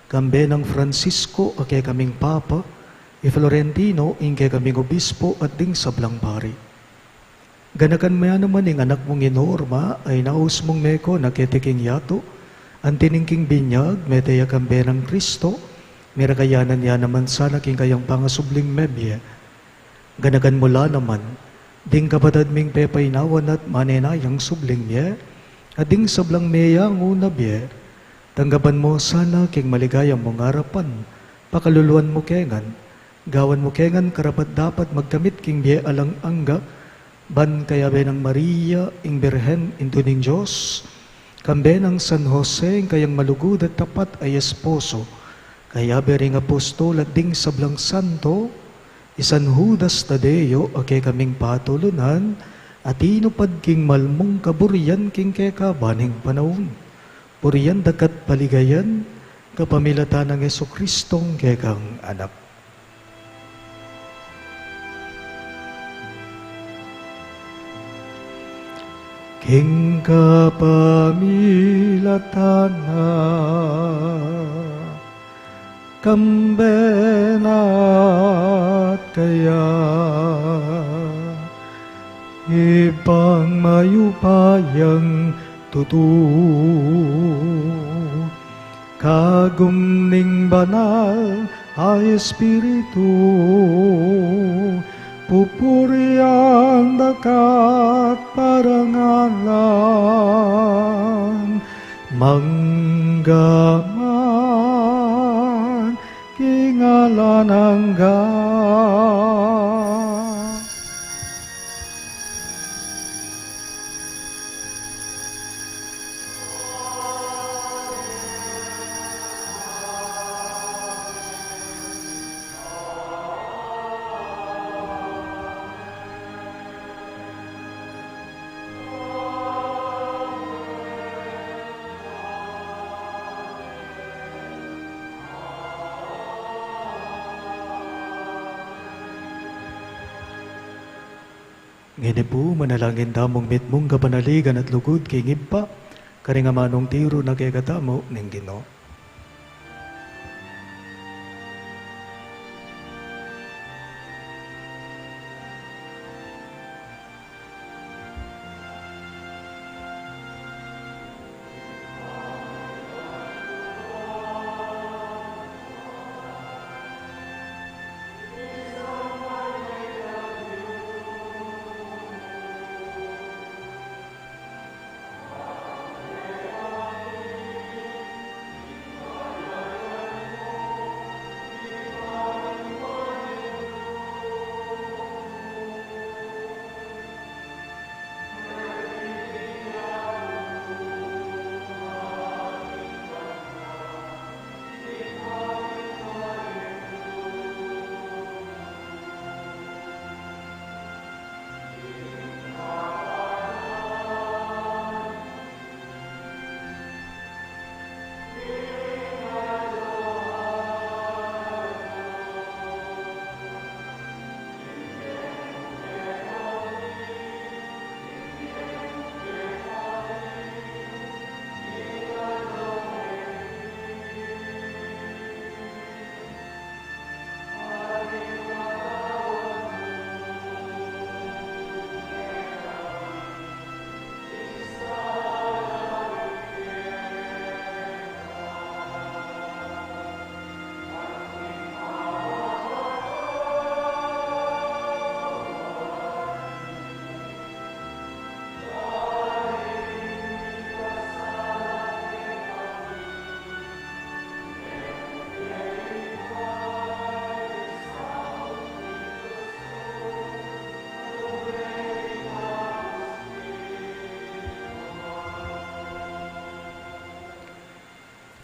kambe nang Francisco a kekaming Papa, i Florentino ing kekaming Obispo at ding sablang pari. Ganakan me naman ing anak mung i Norma, a inaus mung meko na keti king yatu, anti ning king binyag, mete ya kambe nang Kristo, mirakayanan ya naman sana king kayang pangasubling mebie. Ganakan mu la naman ding kapatad ming pepainawan at manenayang subling mie, at ding sablang meyangu na bie. Tanggapan mu sana king maligaya mung arapan, pakaluluan mu ke ngan, gawan mu ke ngan karapat-dapat magkamit king bie alang angga, ban kayabe nang Maria, ing Birhen, Indu ning Dios, kambe nang San Jose, ing kayang malugud at tapat a esposo, kayabe ring apostol at ding sablang santo, i San Judas Tadeo a kekaming patulunan, a tinupad king malmung kaburian king kekaban ning panaun. Purian daka't paligayan, kapamilatan nang Jesucristong kekang Anak. King kapamilatan na, kambe na at kaya, Ibpang mayupayang tutu, kagum ning Banal a Espiritu, pupurian daka't parangalan, mangga man king alang angga. Ngeni pu, manalangin tamung mitmung kapanaligan at lugud king Ibpa, karing amanung tiru na kekatamu ning Ginu.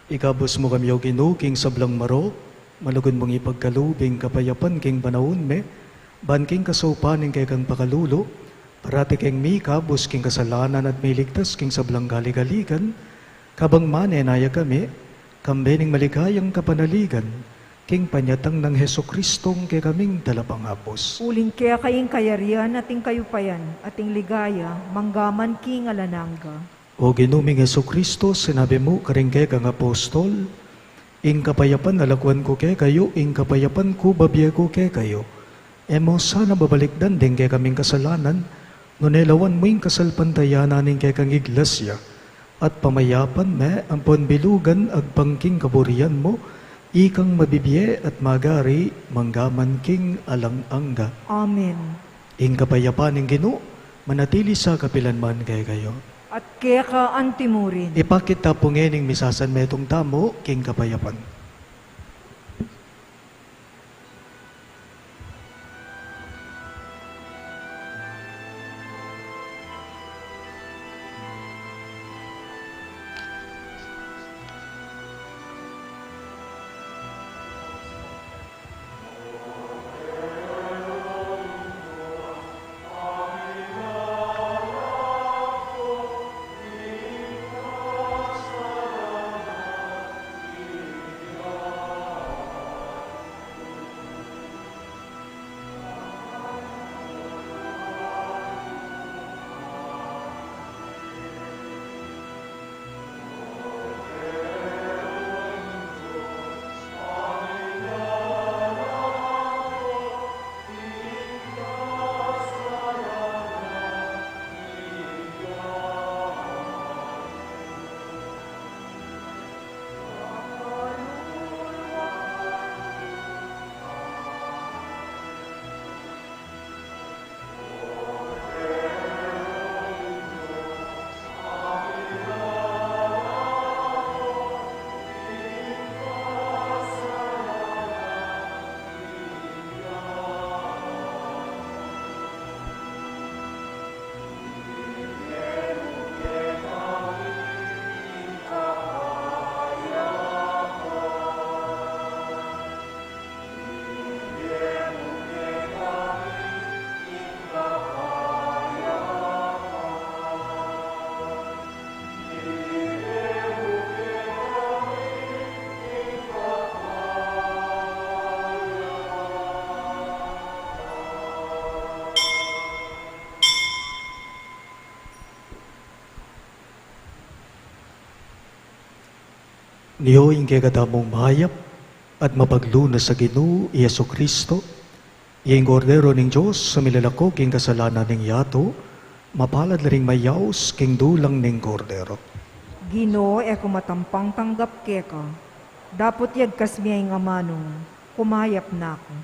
Ikabus mu kami, O Ginu, king sablang marok, malugud mung ipagkalub ing kapayapan king panaun mi, Ban king kasaupan ning kekang pakalulu, parati keng mikabus king kasalanan at miligtas king sablang kaligaligan, kabang manenaya kami, kambe ning maligayang kapanaligan, king panyatang nang Jesucristong kekaming Talapangabus. Uling keka ing kayarian at ing kayupayan at ing ligaya, manggaman king alang angga. O Ginu ming Jesucristo, sinabi mu karing kekang apostol, ing kapayapan lakwan ku kekayu, ing kapayapan ku bibie ku kekayu. E mu sana babalikdan ding kekaming kasalanan, nune lawan mu ing kasalpantayanan ning kekang Iglesia, at pamayapan me ampon bilugan agpang king kaburian mu, ikang mabibie at magari manggaman king alang angga. Amen. Ing kapayapan ning Ginu manatili sa kapilan man kekayu. At keka antimurin. Ipakit ta pu ngening misasan metung tamu king kapayapan. Nio ing kekatamung mayap at mapaglunus a Ginu, i Jesucristo, ing Kordero ning Dios, a milalako king kasalanan ning yatu, mapalad la ring mayaus king dulang ning Kordero. Ginu, e ku matampang tanggap keka, dapot yagkas me ing amanu mu, kumayap na ku.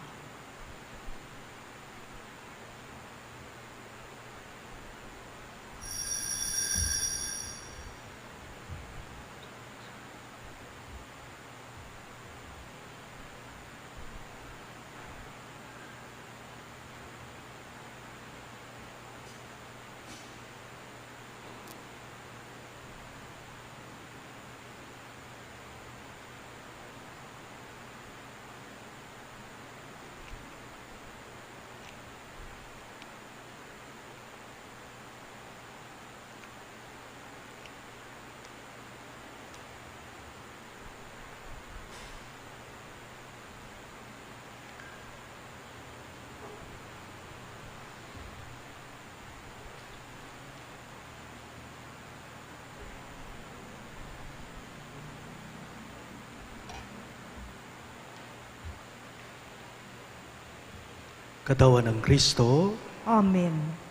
Katawan nang Kristo. Amen.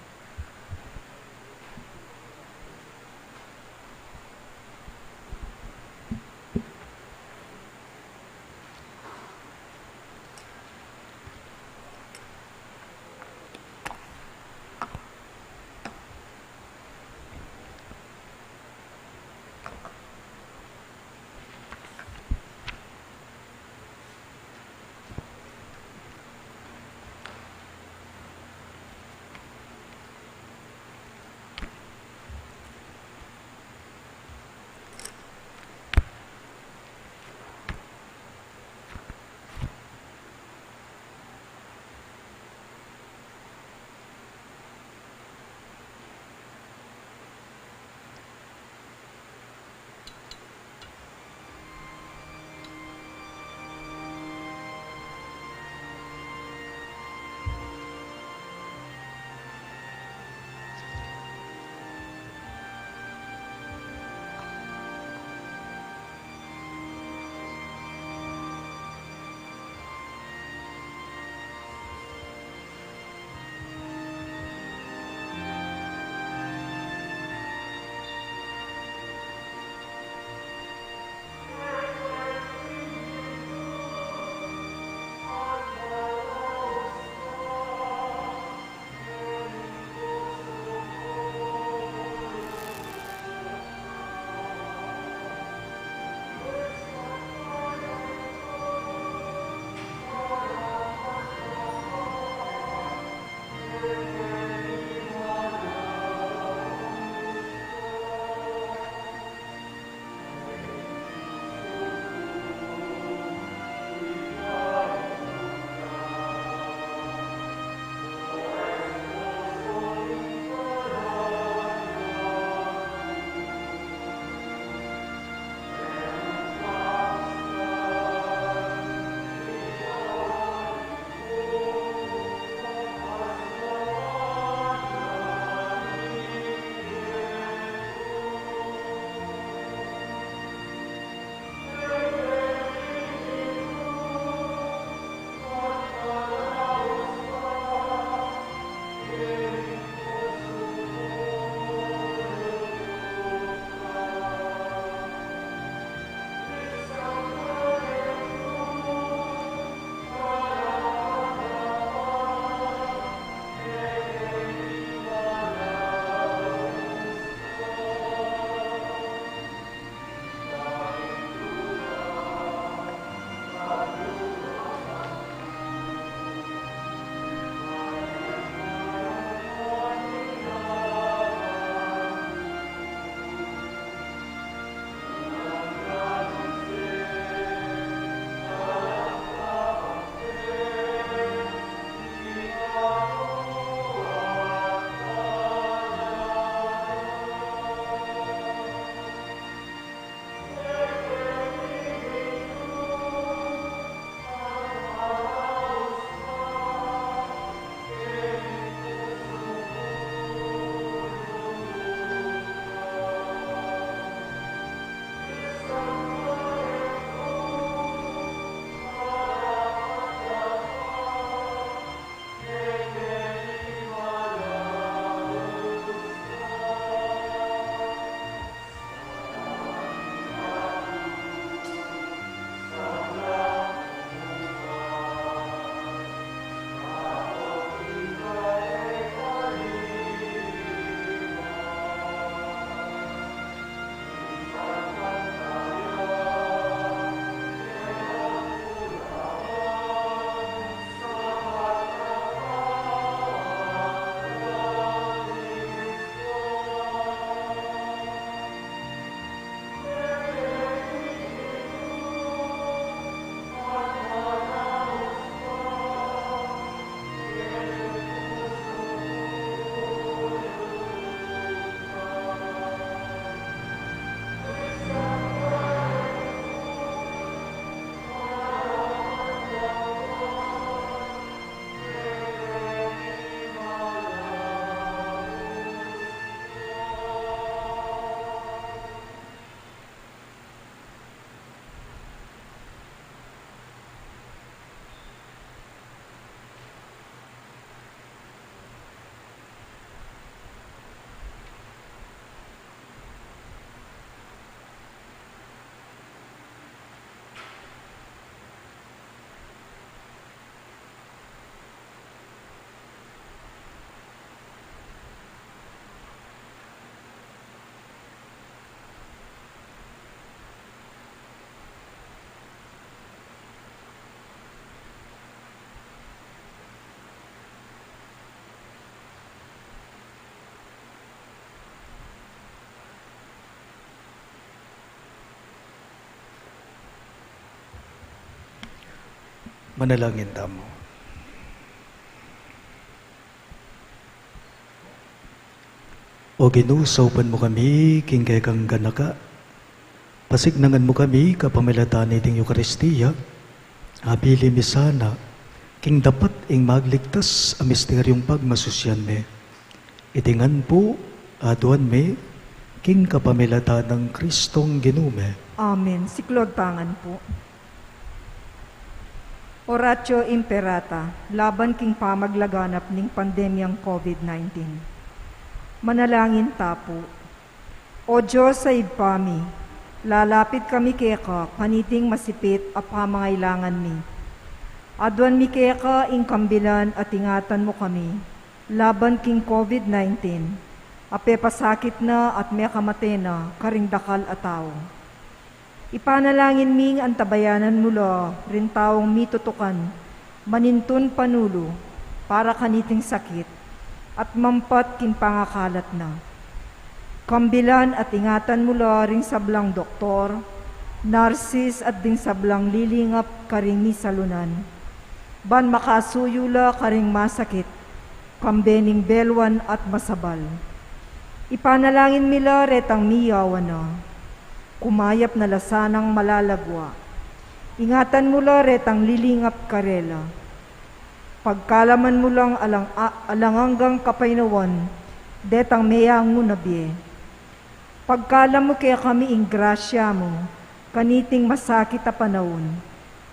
Manalangin tamu. O Ginu, saupan mu kami king kekang ganaka. Pasignangan mu kami kapamilatan niting Eukaristia. Abili mi sana king dapat ing magligtas a misteryung pagmasusian mi. Iti ngan pu, aduan mi king kapamilatan nang Kristong Ginu mi. Amen. Siklaud tamu ngan pu. Oratio Imperata, laban king pamaglaganap ning pandemyang COVID nineteen. Manalangin ta pu. O Dios a Ibpa mi, lalapit kami keka kaniting masipit a pamangailangan mi. Aduan mi keka ing kambilan at ingatan mu kami laban king COVID nineteen, a pepasakit na at mekamate na karing dakal a tau. Ipanalangin ming antabayanan mu la ring taung mitutukan manintun panulu para kaniting sakit at mampat king pangakalat na. Kambilan at ingatan mu la ring sablang doktor, narsis at ding sablang lilingap karing misalunan, ban makasuyu la karing masakit, kambe ning belwan at masabal. Ipanalangin mi la retang miyawan na, kumayap na la sanang malagwa. Ingatan mu la retang lilingap karela. Pagkaluban mu lang alang, a-, alang anggang kapaynawan detang meyangu na bie. Pagkaluban mu kekami ing grasya mu kaniting masakit a panaun,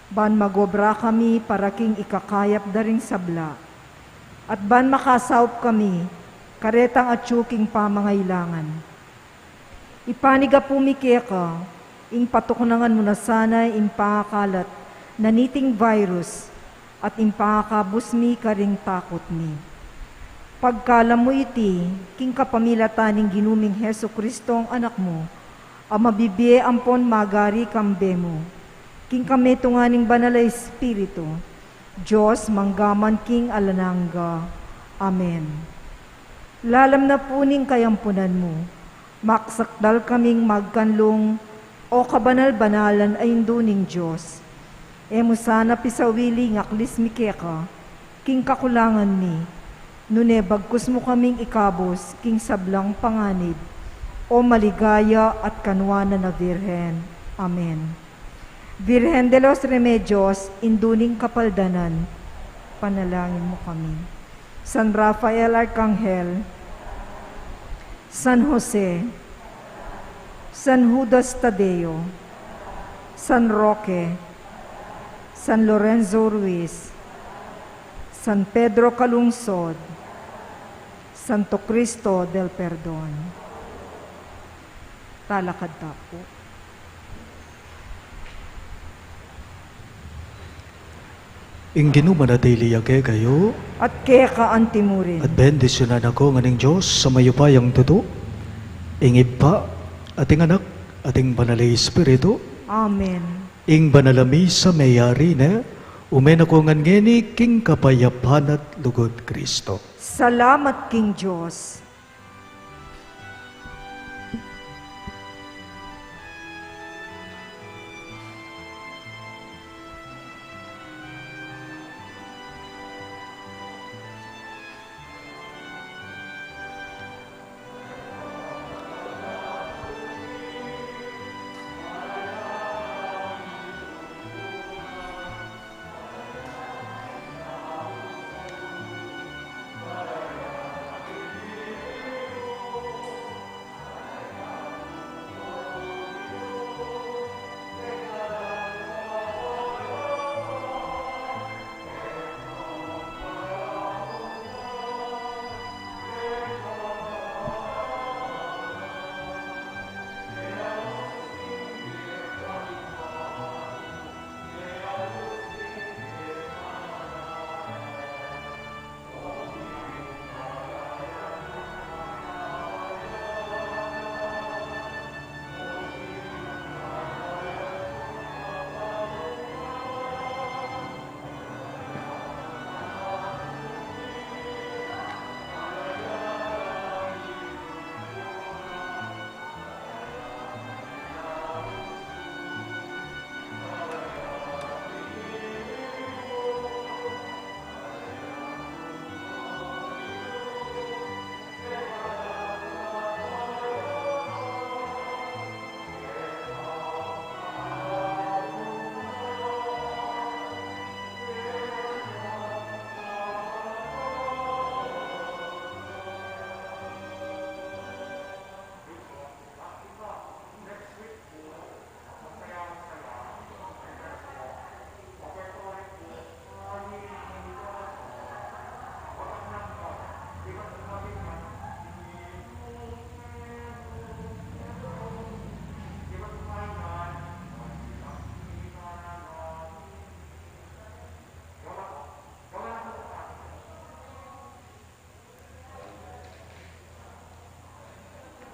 ban magobra kami para king ikakayap da ring sabla, at ban makasaup kami karetang atyu king pamangailangan. Ipanigapu mi keka ing patuknangan mu na sana ing pangakalat na niting virus at ing pangakabus mi karing takut mi. Pagkaluban mu iti king kapamilatan ning Ginu ming Jesucristo a Anak mu, a mabibie ampon magari kambe mu, king kametungan ning Banal a Espiritu, Dios, mangga man king alang angga. Amen. Lalam na pu ning kayampunan mu, maksakdal kaming magkanlung, O kabanal-banalan a Indu ning Dios. E mu sana pisawili ing aklis mi keka king kakulangan mi, nune bagkus mu kaming ikabus king sablang panganib, O maligaya at kanuanan a Virgen. Amen. Virgen de los Remedios, Indu ning Kapaldanan, panalangin mu kami. San Rafael Arkanghel, San Jose, San Judas Tadeo, San Roque, San Lorenzo Ruiz, San Pedro Calungsod, Santo Cristo del Perdon. Talakad ta pu. Ing Ginu manatili ya kekayu. At keka anti murin. At bendisyunan na kayu ngan ning Dios a mayupayang tutu, ing Ibpa, at ing Anak, at ing Banal a Espiritu. Amen. Ing banal a misa meyari ne, ume na kayu ngan ngeni king kapayapan at lugud Kristo. Salamat king Dios.